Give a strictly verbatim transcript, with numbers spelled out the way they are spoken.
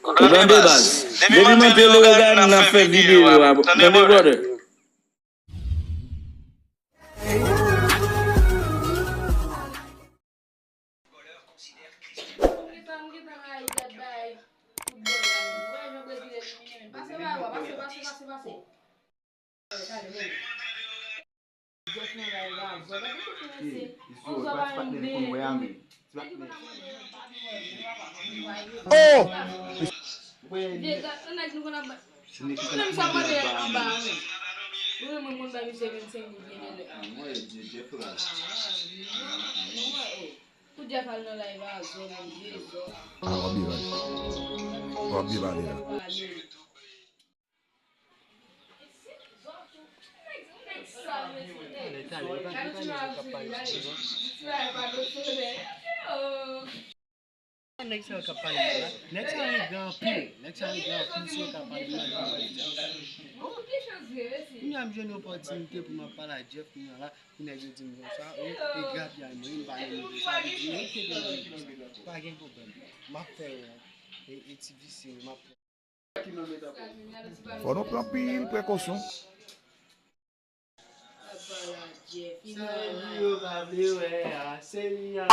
Ou tande, baz? Depi m antre Leyogàn, n ap fè videyo a. Tande, brother? Oh! Ah, w ap byen pale. W ap byen pale la. Nèg sa yo k ap pale la. Nèg sa yo rive anpil. Nèg sa yo rive anpil, si yo ka pale mal de Jeff. Kounye a m jwenn opòtinite pou m ap pale a Jeff kounye a la, pou nèg yo di m konsa, o, e grapyay mwen, m pa nan nivo sa, li di, "Rete nan nivo sa." Pa gen pwoblèm. M ap fè yo, e, e ti visye yo, m ap fè. Fò nou pran anpil prekosyon. Sa e li yo pa vle wè a, se li a.